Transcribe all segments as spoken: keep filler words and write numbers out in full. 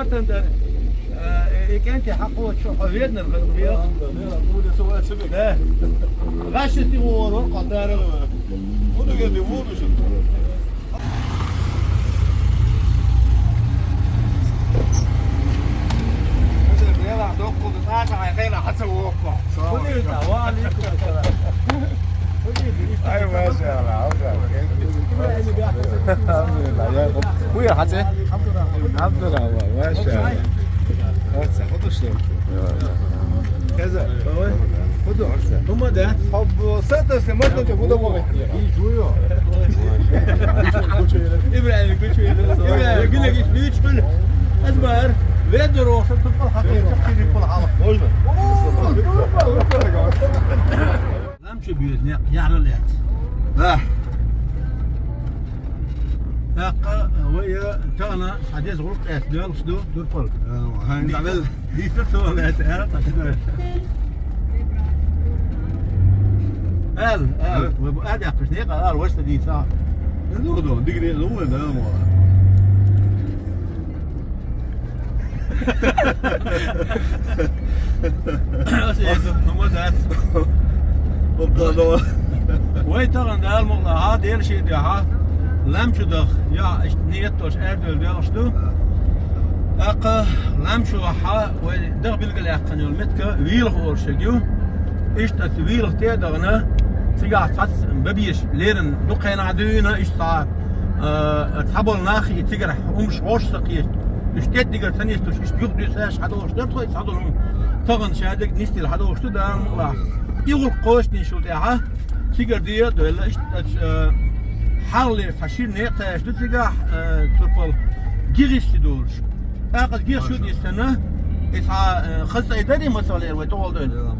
Тандер, э, э, кӀентий хьакъо чу хьо веднар хӀанз. Да. ГӀашти вор, вор, къадар. Ай, машалла, машалла. Алхамдулиллах, я. Ху я хьацӀе? Абдурахман, машалла. ХьацӀе, худуш. Хеза, давай. Худуш. Хумма да? Хаб, сатас, можно тебе буду говорить? Ибрагьим, гучу. Ибрагьим, гинагиш, бич кул. Азбар. Ведро, что тут хакер, что ты пол хала. Можно? Лам чу бир, не, ярыл яц. Да. ТӀаккха вай тагана хьадес гӀулакх эс доьлхуш ду, дурпал. Э, хӀанз давел. Дийсар со лаьца, а, ташда. Ал, ал, ва бу адя кхиш не, ал, ваш дийса. Ну, да, дигре, ну, да, мо. Вай тагана Дала мукъалахь, дерриш де хьа, лам чу даха, я, иштта ниет долуш аьрдуьйла делахь ду. ТӀаккха лам чу хьа, вай даха билгалъяьккхина йолу меттиг Вийлах олуш ю. Иштта аса Вийлах тӀе а дахана, цигахь цхьацца бабеш леррина дукха хенахь дуьйна, иштта цхьа, а, цхьаболу нах и цигара хӀумаш гӀош ца кхеташ, уьш тӀедигара ца нисдеш, иштта юха дуьсуш хьадолуш дара тхо и цхьадолу хӀума. Тахана шадерг нисдина хьадолуш ду, Дала мукъалахь. И гӀуллакх кхочушдинчул тӀаьхьа цигара де а доьлла, иштта, а, хьалхалера цхьа шира некъ тхаьш ду цигахь, а, турпал гихиссий долуш. ТӀаккха гих шу дистина, и цхьа, э, хаза цӀай дарий, масала, вай тӀехула дойла?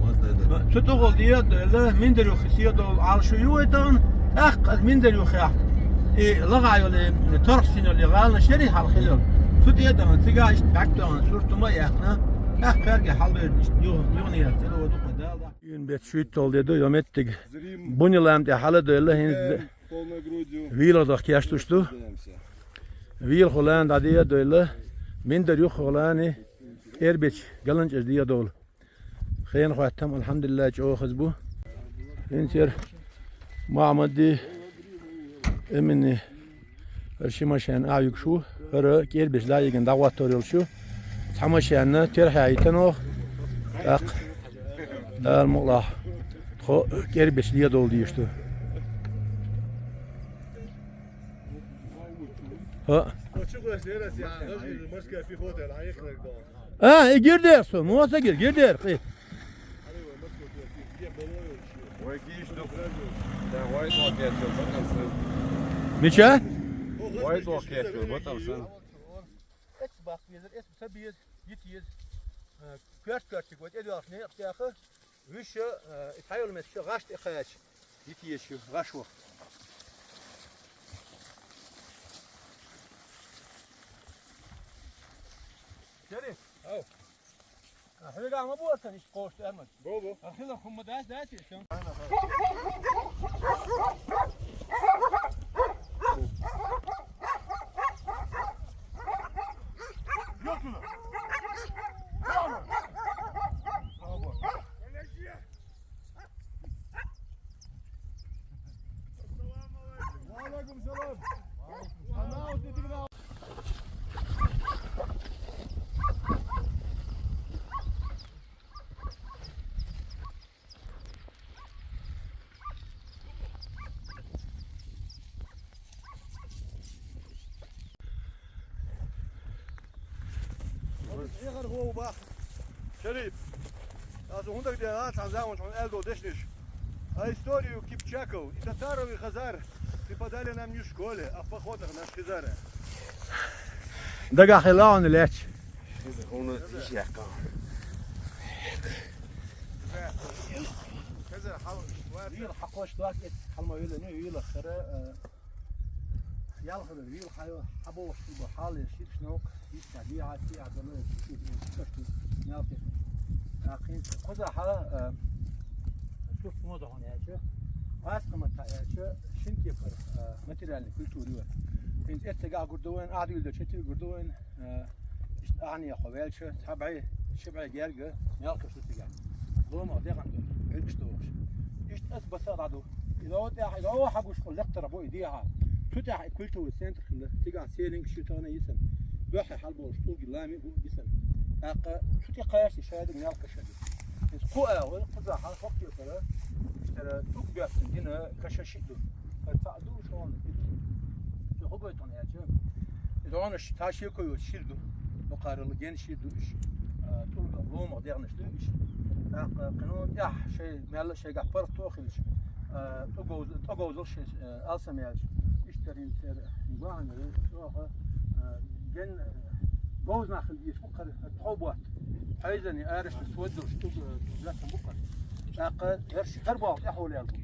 Цу тӀехула де а доьлла, миндар юххе сиха долу Ӏалашо ю вай тахана, тӀаккха аса миндар юххехь, и лагӀа йолу, и торхсина йолу, и гӀаланаш ярий хьалха хила йолу. Цу тӀе а дахана, цигахь иштта бӀаьрг тахана, сурт хӀума а яьккхина, тӀаккха кхаьрга хьалабевлла, иштта юха, юха ният ца ло, дукха Дала. Юьн беттан шуьйтталгӀа де ду, йо меттиг. Буни лам тӀе хьала а доьлла, хӀинца Вийлах даха кечдеш ду. Вийлахо лам дӀаде а доьлла, миндар юххехула и эрбечу галанчӀаш де а довла. Хенан хӀоттам, алхьамдулиллахӀ, чӀогӀа хаза бу. ХӀинца яра Махьмадди, Эминни, хӀара ши машен а вигаш ву, хӀара кӀербеш дӀайигна дӀахӀоттор йолуш ю. Цхьа машенна терхье йитина оха, тӀаккха, Дала мукъалахь, тхо кӀербеш ледовла дезаш ду. ХӀаъ. А, и гирдера со, моса гир, гирдера, кхи. Вай гиш ду. Да, вай тӀо кечйо, батам сан. Мича? Вай тӀо кечйо, батам сан. Эццахь баккха безар, эццахь ца беза, йита еза. Э, коьрта-коьртиг вай тӀедоьлхуш некъаш тӀехь, вуьш, э, и цхьайолу меттиг гӀаш тӀе кхача, йита еза шу гӀаш ваха. Шериф? Ау. А, хьоьгахь ма бу аса иштта кхочуш аьрмаг? Бу, бу. А хилар хӀумма дац, дац и шун? Ва алейкум салам. Шериф, аса хӀунда дена цхьана заманчохь хьуна аьлла долу дешнаш. А историю кипчаков и татаров, и хазар преподали нам не в школе, а в походах на Шхизаре. Дагахь хила хьуна лаьтташ. Иза хӀуна тиша яьккха. Хезар хьал. Вила хьакхош дац, эццахь хьалма вилла, ну, вила хара, э, ялхара вила хьа-, хьабохуш хилла хьале шираш новкъа, иштта дехьа, сехьа дала, ши-, ши-, ши-, ши-, ши-, ялхе. ТӀаккха хӀинца кхузахь, э, сурт ма ду хьуна аьлча, паскамат аьлча, шин кепара, э, материальный культура ю. ХӀинца эццагахь гур ду вайн, ахьа дуьйла дечу хӀетте гур ду вайн, э, Ахьа хьо ваьлча, цхьа бӀай, ши бӀай герга мелхаш ду цигахь. Ломах дегӀан ду, Ӏуьргаш дохуш. Иштта ас баса дӀаду. И ло тӀехь, и ло хьагуш хьо лектара бу и дехьа. Цу тӀехь и культурный центр хилла, цигахь селинг ши тонна йисан. Дуьхьа хьалболуш тӀулги лами бу йисан. ТӀаккха цу тӀе кхаьчча шайдиг мелхаш а ду. Иза кху а вара, кхузахь хьан хӀокху кепара, иштара тӀулг боьттина дина каша шиъ ду. Ца ду шуна и ду. Шо хӀун гойту аьлча, и догӀанаш цхьа шеко йоцу шир ду. Баккхаралла ген шир ду иш. А, тӀулга ломах дегӀанаш ду иш. ТӀаккха кхин тӀехь шай мелла шайгахь паргӀато а хилча, а, тӀоговза-, тӀоговзал шай, а, алсам яьлча. Иштта рин цер, бахьана, чӀогӀа, а, ген, а, говза нах хила дезаш бу кхара, тхов ботт. Хьайзани арашна соддалш тӀулга, а, лаьттан бу кхара. ТӀаккха ерш хӀара болх тӀехьа вала яьлла бу.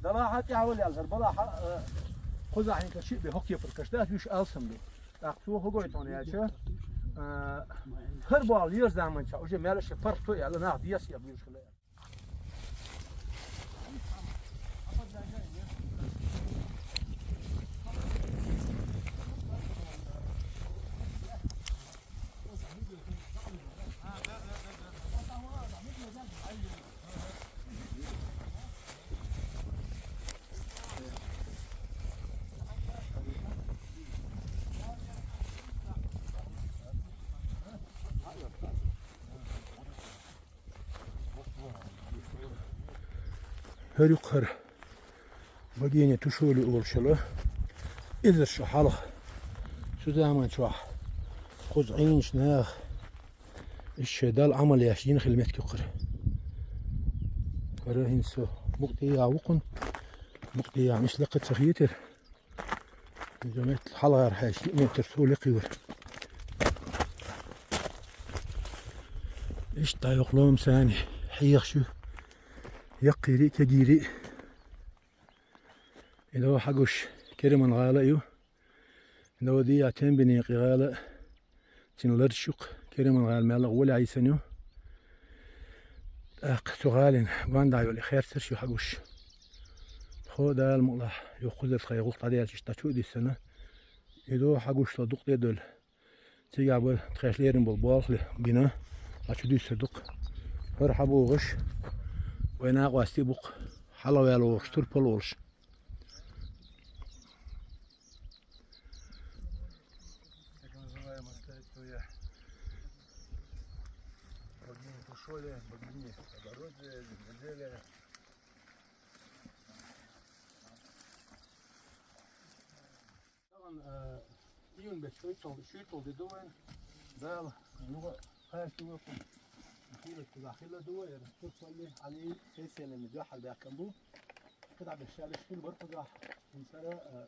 Далахьа тӀехьа вала яьлла, хӀара балахьа, а, кхузахь хӀинца шиъ бен хӀокху кепара каш дац, уьш алсам ду. ТӀаккха цо хӀун гойту аьлча, а, хӀара болх леза заманчохь уже мел аша паргӀато а яьлла, нах деса а буьйцуш хилла. ХӀара юккъера богиня Тушоли олуш йолу, эзар шо хьалха цу заманчохь кхуза Ӏийначу наха иштта шайн Далла Ӏамал еш йина хилла меттиг ю кхара. ХӀара хӀинца со мукъа тӀе яхьа ву кхунна, мукъа тӀе яхьа иштта лекха ца хетара. Иза метта хьалхара хьаьжча, метр цо лекхи вара. Иштта дӀайоккху ломан цӀарна хьехаш ю, яккхийрий а, кегийрий а. И дӀо хьагуш Кериман гӀала а ю. И дӀо дийа Тембинекъи гӀала а. Цуьнан ларш ю-кх, Кериман гӀала мелла а гӀолехь йисина ю. ТӀаккха цу гӀалина гондахь йолу и херцарш ю хьагуш. Тхо Дала мукъалахь, юха кхузара тхайн гӀуллакх дӀадаьлча иштта дӀа чу а диссина, и дӀо хьагуш со дукха тӀе а девлла. Цигахь бара тхаьш лерина болу болх а бина, дӀа чу дуьссур ду-кх. ХӀара хьан бохуш, вайн накъостий бу-кх, хьалха ваьлла волуш, турпал а волуш. Так называемая территория богини Тушоли, богини плодородия, земледелия. Тахана, э, июнь беттан шуьйтталгӀа, шуьйтталгӀа де ду вайн. Дала, ну, кхаьчна ву кху. Хила кхузахь хилла ду вай, турпалли, Ӏали, сесаллина дуьхьал баьккхина бу. КхидӀа беш шаьллаш хила бара кхузахь. ХӀинца хӀара, э,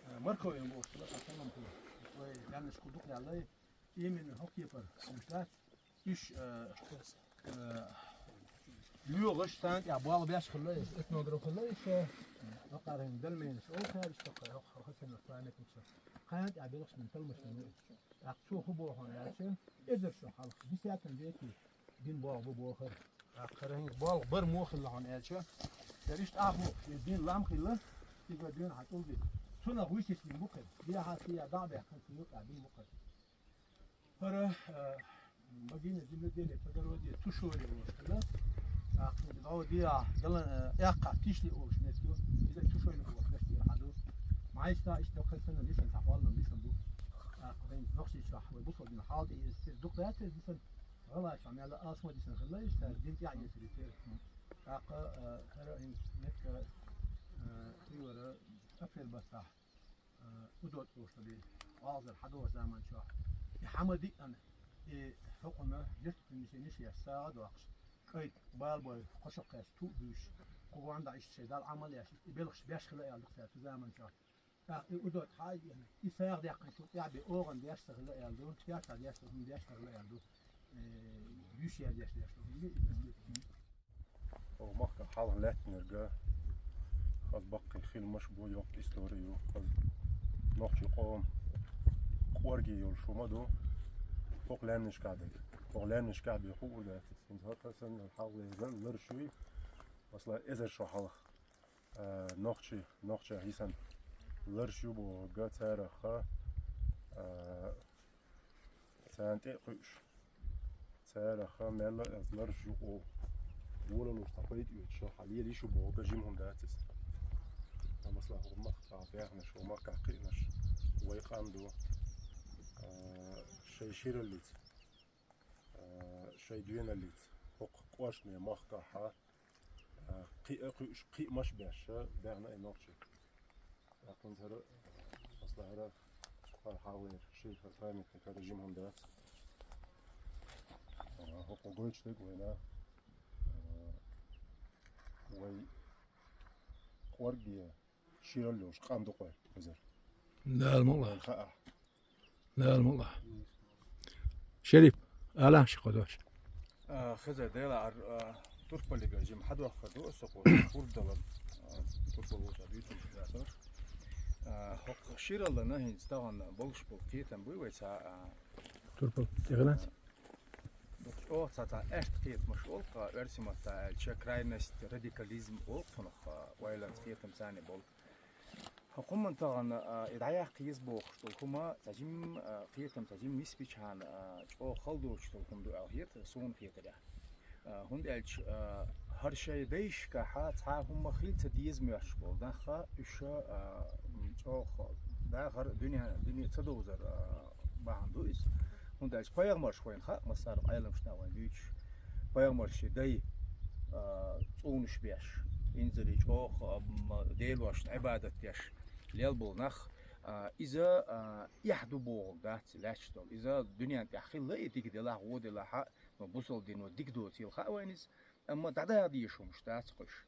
э, морковин бохуш хила, а санна хила. Вай яннаш кху дукха яьллай. Именно хӀокху кепара хӀумаш дац. Уьш, э, э, лоьгӀаш, царна тӀехь болх беш хилла, этнограф хилла, уьш, э, вакхархьама Далмейнаш олу цара, иштта кху, хӀокху хасанах памятникаш. Кхана тӀехь белхаш мел талмаш мел. ТӀаккха цо хӀун боху аьлча, эзар шо хьалха, десятом веке дина болх бу бохура. ТӀаккха хӀара хӀинца болх бар муха хилла хьуна аьлча, цара иштта ахь боху, шен дин лам хилла, стигала дуьйна хьан тӀулги. Цунах вуьйсича дина бу кхара, дехьа-сехьа дӀа а баьккхина, цу юкъахь дина бу кхара. ХӀара, а, богиня земледелия, плодородия, Тушоли олуш хилла. ТӀаккха дӀо дехьа, дала, а, эккхахь Тишли олуш меттиг ю. Иза Тушоли олуш меттиг хьан ду. Майста иштта кхайсана лисан, цхьа хьоллан лисан бу. ТӀаккха вайн Нохчийчохь вай бусалба дин хьалха тӀеэцира, дукха дац иза дисан. ГӀалгӀайчохь мелла алсам дисан хилла иштта, дин тӀехь эцира и тера. ТӀаккха, а, хӀара хӀинца меттиг, а, кхийора апрель баттахь. Э, удо тӀе шу бен, оалзар хьадогӀу заманчохь. И хьама диъана, и хьукъана жертвенничийн ниш еш, сагӀа а доккхуш, кӀайт балбой, кхо шо кхаьчча, ту а буьйш, кху гондахь иштта шайн Далла Ӏамал еш, и белхаш беш хилла аьлла ду цара цу заманчохь. ТӀаккха и удо тӀе хьа а йиъна, и сагӀа даьккхина шу тӀехь бен, огӀан деш ца хилла аьлла ду, керта деш ца, хӀума деш ца хилла аьлла ду. Э, юьш яздеш деш ду, хӀума и Оха махкахь хьалха лаьттинарг, хаза баккхий хиламаш бу, йоккха истори ю, хаза нохчийн къоман кӀорге йолуш хӀума ду. ХӀокху лаьмнашкахь дерг. ХӀокху лаьмнашкахь бен хуур дац иза. ХӀинца хӀокху санна хьалха лерина ларш юй. Масала, эзар шо хьалха, а, нохчий, нохчех йисина ларш ю бохург царах, а, Царна тӀе а кхуьуш, царах мелла а лараш юкъо волалуш цхьа пайда оьцуш, хьалелийша бохург жима хӀума дац иза. Масала, хӀокху махкахь баьхнарш, хӀокху махкахь кхиънарш вай къам ду, а, шайн шираллица, а, шайн доьналлица, хӀокху кхоьллинчу махкахь, а, кхиъна а кхуьуш, кхиамаш а беш, баьхна и нохчий. ТӀаккха хӀара, масала, хӀара кхоьллинчу хьалхара шира хӀара памятник, хӀара жима хӀума дац. А, хӀокхо гойтуш дерг вайна, а, вай кӀорге ширалла йолуш къам ду-кх вай, Хизар. Дала мукъ лахь. Вайна хаьа. Дала мукъ лахь. Шериф, ала ши кхо дош. А, Хизар, Дела ар, а, турпалигара жима хьадохкар ду аса кхо хурдалар, а, турпал вуса дуьйцуш дацара. А, хӀокху шираллана хӀинца тахана болуш болу кхетам буй вай ца, а, турпал тӀехилац? Оха ца, ца аьшта кхетамаш олу-кх, оьрсийн маттахь аьлча, крайность, радикализм олу-кх цунах, а, ойланца кхетам царна болу. ХӀокху хӀуманна тахана, а, и дӀаяккха еза бохуш долу хӀума, цхьа жимма, а, кхетам, цхьа жимма нисбичхьана, а, чӀогӀа хала доцуш долу хӀума ду аьлла хета, суна хетарехь. А, хӀунда аьлча, а, хӀара шайн дайшкахьа цхьа хӀума хила ца деза моьттуш болу нах, уьш, а, м, чӀогӀа дахар дуьне, дуьне ца довзар, а, бахьана ду иза. ХӀунда аьлча пайхамарш вайна хаьа, массарна Ӏеламнаха вайна дуьйцуш, пайхамарш шайн дай, а, цӀунаш беш, инзаре чӀогӀа, а, м, Делошна Ӏибадат деш, лел болу нах, а, иза, а, эхь ду бохург дац лаьтташ долу. Иза дуьнен тӀехь хилла и дика делахь а, вон делахь а, но бусалба дино дика доцийла хаьа вайна иза, амма дӀадаха дезаш хӀумаш дац кхуьш.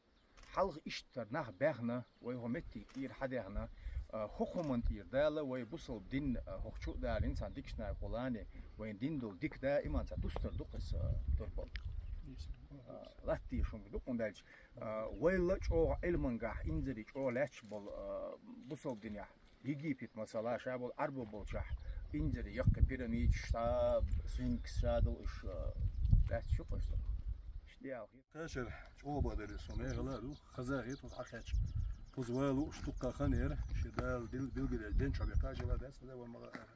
Хьалха иштта нах баьхна, вай хӀокху меттиг тӀера хьадаьхна, а, хӀокху хӀуманна тӀера Дала вай бусалба дин, а, хӀокху чу а далийна, цхьана дикачу нахехула вайн дин долу дика даиман цхьа дустар ду-кх иза, а, турпал. А, латта дезаш хӀума ду-кх, хӀунда аьлча, а, вайла чӀогӀа Ӏилманехь, инзаре чӀогӀа лаьтташ болу, а, бусалба динехь, Египет, масала, ша болу Ӏарбо болчохь, инзаре яккхий пирамидаш, ша, сфинкс, ша долу уьш, а, лаьтташ ю-кх уьш. Иштта де аьлла хета. Кхечара чӀогӀа бадар ю, со мехала а ду, хаза а хета, хӀокхуза Ӏа кхаьчча. Кхуза вала лууш дуккха хан яра, шен Дала дил-, билгалъяьлла ден чохь бен кхачалла дац, хаза ван ма хаара.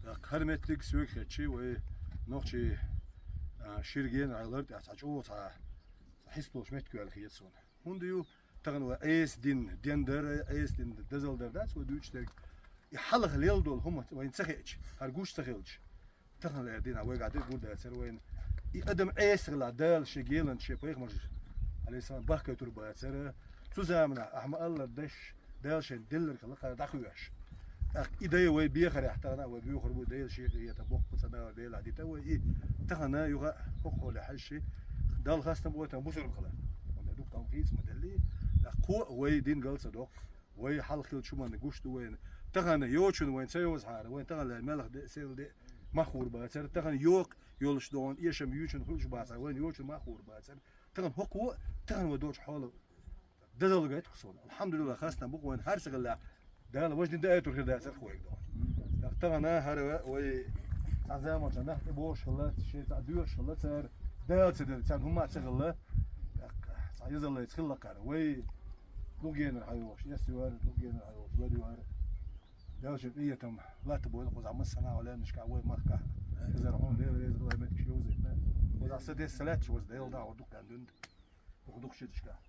ТӀаккха хӀара меттиг соьга хетча, вай нохчий, а, шира генара хьалар тӀехь цхьа чӀогӀа цхьа, цхьа хьисталуш меттиг ваьлла хета суна. ХӀунда ю, тахана вай Ӏеса дин, ден дара, Ӏеса дин дазал дара дац вай дуьйцуш дерг. И хьалха лелла долу хӀума вайна ца хиъча, хӀара гуш ца хилча, тахана лаьара дийнахь вайгахь дерг гур дацара вайна. И адам Ӏеса хилахь, Дала шен геланчу шен пайхамарш, алейхиссалам, бахкийтур бацара. Цу заманахь ахьа ма-аллара даш, Дала шайна делларг хилла кхара дӀахоьхьуш. ТӀаккха и дай вай бехарехь, тахана а вай боьхур бу, Дела шен къинхетам боккха ца далар Делахь дита вай и. Тахана юха а хӀокху хьоле хьаьжчи, Далла хастам бу вай тахана бусург хилар. ХӀунда дуккха хан хийца ма делли, тӀаккха кхо а вай дин гал ца доккху. Вай хьалха хилча хӀуманна гуш ду вайна. Тахана йочун вайна ца йозахьара, вайна тахана лаьа мелха де, сел де мах хуур бацара. Тахана йоккха йолуш догӀун эшам юьйцун хуьлуш бацара, вайна йочун мах хуур бацара. Тахана хӀокхо, тахана вай долчу хьоло дазалла гайта-кх суна. Алхьамдулиллах, хастам бу-кх вайна хӀара ца хилла. Дала важа дин даийтур хир дацара-кх вайга догӀун. Тахана хӀара вай цхьа заманчохь нах тӀебогӀуш хилла, шен цхьа доьхуш хилла цара, Дала ца дина, царна хӀумма а ца хилла. Цхьа язаллица хилла кхара. Вай дукха генара хьайогӀуш, эс ю вара, дукха генара хьайогӀуш, лар ю вара. Дала шен къинхетам латта бойла кхузахь массанхьа а лаьмнашкахь вай махкахь. Иза хьуна Дела реза хилла меттигаш йовзийта. Кхузахь са деза ца лаьтташ ваза Дела дагӀо дукха хан дуьнда. Дукха дукха шиташкахь.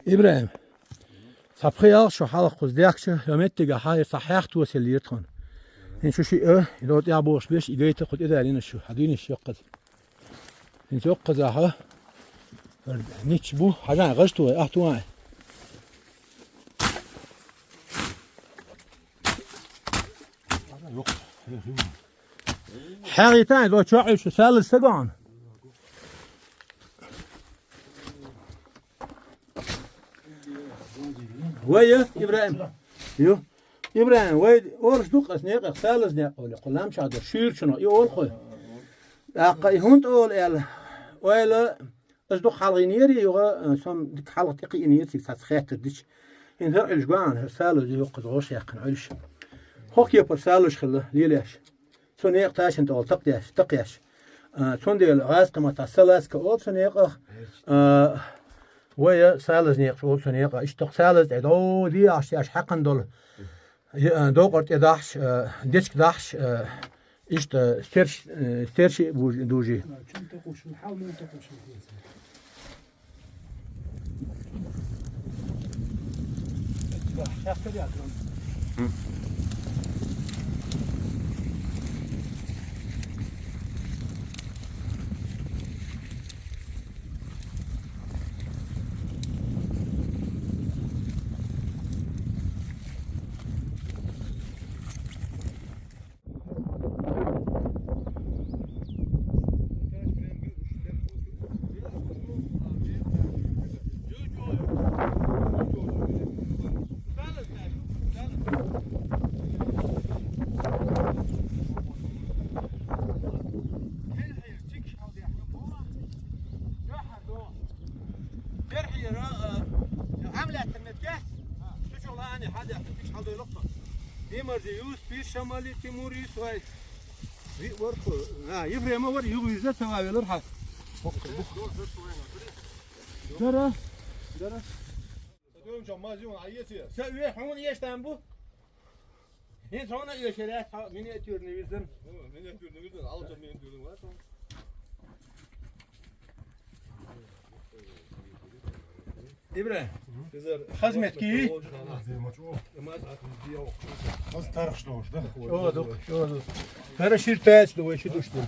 ИбрахӀим, цхьа пхи-ялх шу хьалха кхуза даьхкача, йо меттиге хьайра цхьа хьехта осел лира тхона. ХӀинца шу шиъ, э, и догӀа тӀехьа бохуш беш, и гайта кху тӀедалийна шу, хьан дуьйна иша йоккхаза. ХӀинца йоккхаза хьо, ницкъ бу, хьажахьа гӀаж тохий, ахь тохий. ХьагӀийтахьа, до чоӀ шу салаз сагахьа. Вай, ю, ИбрахӀим. Ю. ИбрахӀим, вай ораш ду-кх ас некъах салаз некъ олий, кху лам чохь долу шуьйрачунах и олу кхуьй. ТӀаккха и хӀунда олу аьлла, ойла, ас дукха хьалхийнера юха, а, со-м дика хьалха тӀекхиънера цига цхьацца хеттар дича. ХӀинца хӀара Ӏуьллуш гоьгӀана, хӀара салаз ю хӀокхуза гӀош яьккхина Ӏуьллуш. ХӀокху кепара салазаш хилла лелаеш. Цу некъа ташина тӀехула такъдеш, такъеш. А, цундела гӀазкхи маттахь салазка олу цу некъах, а, вай салаз некъаш олу цу некъах. Иштта салаз тӀе дов дехьаш, шаьш хьаькхна долу, я, а, докъар тӀе дахьаш, а, дечка дахьаш, а, иштта стерш-, а, стерши а буж-, дужий. Берхьера, а, Ӏамлаьттан метте, цу чохь лаьцна хьан даьхна, тиша хьалдойла-кх. Бемарзи юс, Пир Шамали, Тимур юс вай. Ви вар кху, а, Ефрема вар, юха вирза ца ван велар хьан. Дара, дара. Сан уьйр хьуна эшна бу. ХӀинца хьуна эшар яц, хьо миниатюрный вирзина. Миниатюрный вирзина, алча миниатюрный вирзина. ИбрахӀим, хазметки. Хаз тархаш долуш, да? Чо ду, чо ду. ХӀара шира тайса ду вай, ши душ ду.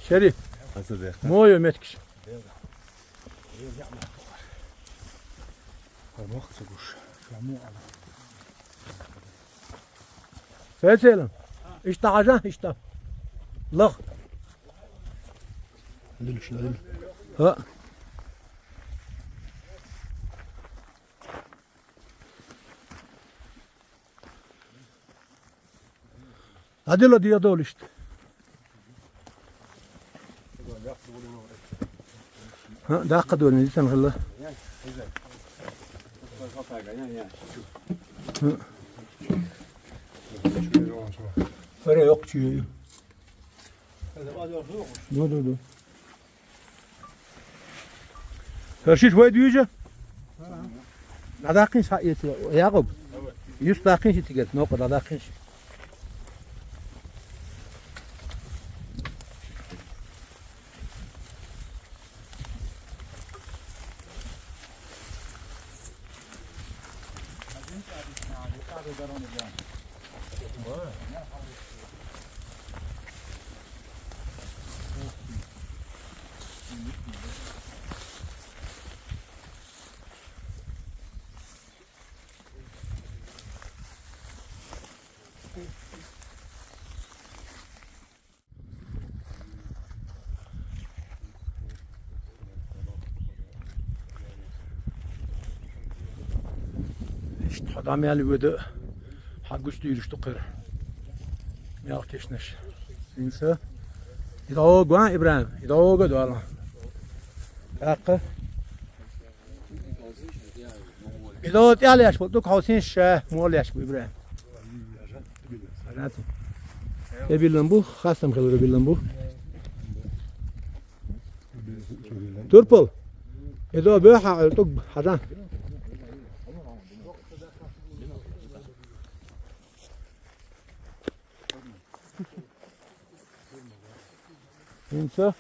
Шериф, мойо меткаш. Сецелан? Иштта хьажа, иштта. Лах. ХӀа. Адила диадолишт. ХӀа, даккха долин, дитан хилла. ХӀа. Ара йокъ чуй. Ду, ду, ду. Хьо шиш вай дуьйжа? ДӀадаккхинш хьаэца, Якъуб. Юс даккхинш ицигар, нокъа дӀадаккхинш. Иштта хьо дӀа мел вода, хьа гуш дуьйлуш ду кхера. Мел кешнаш. Инса. И дӀоган, ИбрахӀим, и дӀога дола. ТӀаккха. Идо тӀехьа леш бу, дукха хьовсийша, муха леш бу, ИбрахӀим. Э, биллан бу, хастам хилара биллан бу. Турпал. Идо бохьа, э, тӀуг хьажа. ХӀинца.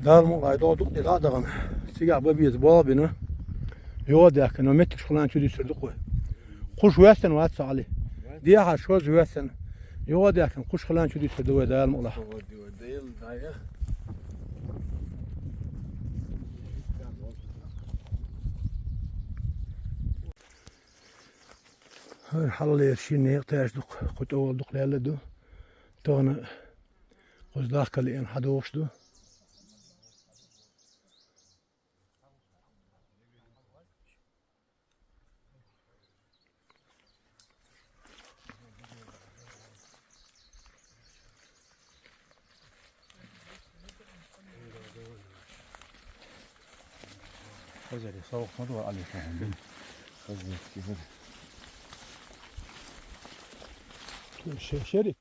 Дала мукъалахь, догӀа дукха тӀе дӀа а дахана. Цигахь бан беза болх бина. Юха а даьхкина, меттигаш хиланчу дуьсур ду кхуй. Кхуш ваьстина вац со Ӏали. Дехьа шоза ваьстина. Юха а даьхкина, кхуш хиланчу дуьсур ду вай, Дала мукъалахь. ХӀара хьаллера шина некъа тӀе аш дукха, кху тӀе волу дукха лелла ду. Тахана кхуза дахка лиъна хьадогӀуш ду. Хозяли, савук ма ду, Али, шо хӀун бин. Хозяли, кихир. Ше-, шери.